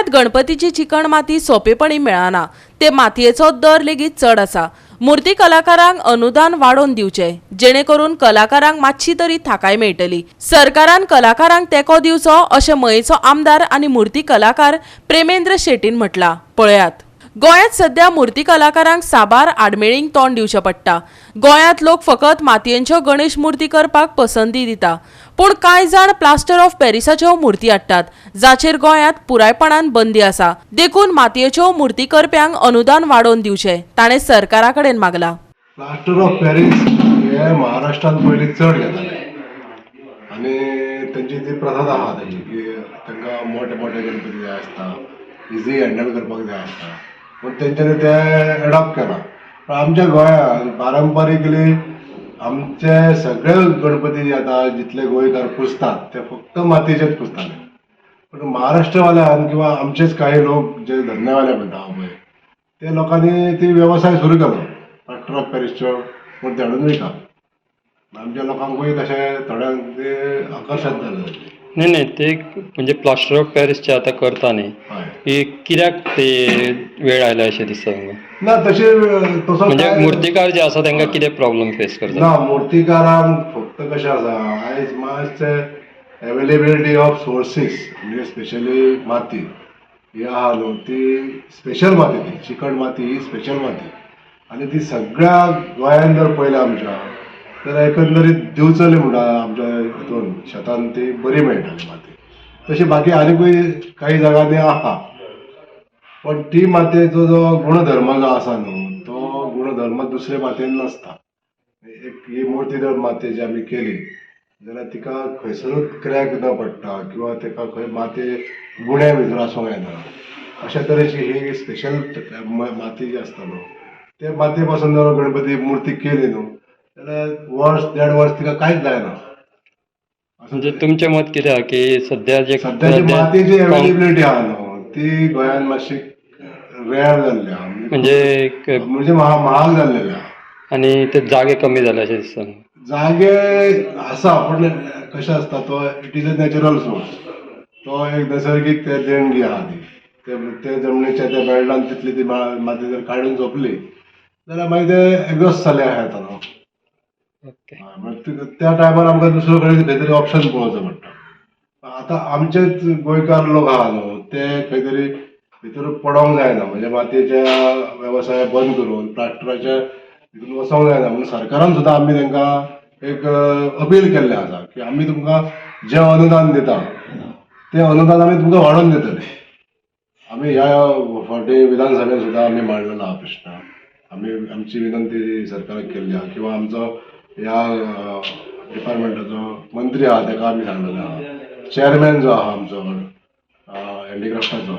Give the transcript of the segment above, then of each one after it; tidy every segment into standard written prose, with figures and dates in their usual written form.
गोंयांत गणपतीची चिकण माती सोंपेपणी मेळना. ते मातयेचो दर लेगीत चड आसा. मुर्ती कलाकारांक अनुदान वाडोवन दिवचें, जेणे करून कलाकारांक मातशी तरी थाकाय मेळटली. सरकारान कलाकारांक तेंको दिवचो अशें मयेचो आमदार आनी मुर्ती कलाकार प्रेमेंद्र शेटीन म्हटलां. पळयात, गोंयांत सध्या मुर्ती कलाकारांक साबार आडमेळींक तोंड दिवचें पडटा. गोंयांत लोक फकत मातयेंच्यो गणेश मुर्ती करपाक पसंती दिता, पूण कांय जाण प्लास्टर ऑफ पॅरिसाच्यो मुर्ती हाडटात, जाचेर गोंयांत पुरायपणान बंदी आसा. देखून मातयेच्यो मुर्ती करप्यांक अनुदान वाडोवन दिवचें, ताणें सरकारा कडेन मागलां. प्लास्टर ऑफ पॅरीस हे महाराष्ट्रान पयलीं चड घेताले आनी तेंची ती प्रथा आहा तेजी की तांकां मोठे मोठे गणपती जाय आसता, इजी हँडल करपाक जाय आसता, पूण तेंच्यांनी ते एडॉप्ट केलां. पण आमच्या गोंयांत पारंपारिकली आमचे सगळे गणपती जे आतां जितले गोंयकार पुजतात ते फक्त मातयेचेच पुजताले. पण महाराष्ट्रवाल्यान किंवा आमचेच काही लोक जे धंदेवाले म्हणटा हांव पळय, ते लोकांनी ती वेवसाय सुरू केलो, प्लास्टर ऑफ पॅरीसच्यो मूर्ती हाडून विकप. आमच्या लोकांकूय तशें थोड्यांक ते आकर्शण जालें. न्ही न्ही, ते म्हणजे प्लास्टर ऑफ पॅरिसचे आतां करता न्ही, ही कित्याक ते वेळ आयल्या अशें दिसता तुमकां? ना, तशें तसो म्हणजे मुर्तीकार जे आसा तांकां कितें प्रॉब्लम फेस करता? ना, मुर्तीकारांक फक्त कशें आसा, आयज मातशें एवेलेबिलिटी ऑफ सोर्सीस, म्हणजे स्पेशली माती ही आहा न्हू, ती स्पेशल माती, ती चिकण माती ही स्पेशल माती आनी ती सगळ्या गोंयान जर पळयल्या आमच्या तर एकंदरीत दिवचले म्हणटा आमच्या हितून शेतान ती बरी मेळटाली माती. तशी बाकी आनीकूय काही जागांनी आहा, पण ती मातयेचो जो गुणधर्म जो आसा न्हू, तो गुणधर्म दुसरे मातयेन नासता. एक ही मूर्ती जर मातयेची आमी केली जाल्यार तिका खंयसरूच क्रॅक न पडटा किंवा ताका खंय मातये गुणे भितर आसूंक जायना, अशा तरेची ही स्पेशल माती जी आसता न्हू, ते मातये पासून जर गणपती मूर्ती केली न्हू जाल्यार वर्स देड वर्स तिका कांयच जायना. म्हणजे तुमचें मत कितें आहा की सद्या जे सद्याची मातयेची एवेलेबिलिटी आहा न्हू, ती गोंयान मातशी रेअर जाल्ली आहा. म्हणजे म्हणजे महाग जाल्लेली आहा. आनी ते जागे कमी जाले अशें दिसता? जागे आसा, पण कशें आसता, तो it is a natural source, तो एक नैसर्गीक ते देणगी आहा. ती ते ते जमनीच्या त्या बेल्टान तितली ती माती जर काडून सोंपली जाल्यार मागीर ते एग्जॉस्ट जाले आहा येता न्हू. त्या टायमार आमकां दुसरो कडेन खंय तरी ऑप्शन पळोवचो पडटा. आतां आमचेच गोंयकार लोक आहा न्हू, ते खंय तरी भितर पडोंक जायना, म्हणजे मातयेच्या वेवसाय बंद करून प्लास्टराच्या हितून वचोंक जायना म्हणून सरकारान सुद्दां आमी तांकां एक अपील केल्लें आसा की आमी तुमकां जें अनुदान दिता तें अनुदान आमी तुमकां वाडोवन दितले. आमी ह्या फावटी विधानसभेन सुद्दां आमी मांडलेलो आहा प्रश्न. आमी आमची विनंती सरकाराक केल्ली आहा किंवा आमचो ह्या डिपार्टमेंटाचो मंत्री आहा ताका आमी सांगलेलें आहा. चेअरमॅन जो आहा आमचो हँडिक्राफ्टाचो,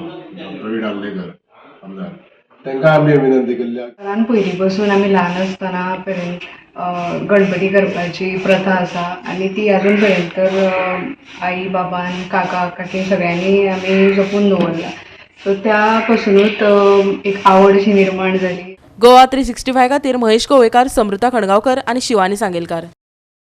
प्रवीण आर्लेकर आमदार, तांकां आमी विनंती केल्ली आहा. घरान पयलीं पासून आमी ल्हान आसतना पर्यंत गणपती करपाची प्रथा आसा आनी ती अजून पर्यंत तर आई बाबान, काका काकी सगळ्यांनी आमी जपून दवरला. सो त्या पासुनूच एक आवड अशी निर्माण जाली. गोवा 365 खातीर महेश गोवेकार, समृता खणगांवकर आनी शिवानी सांगेलकार.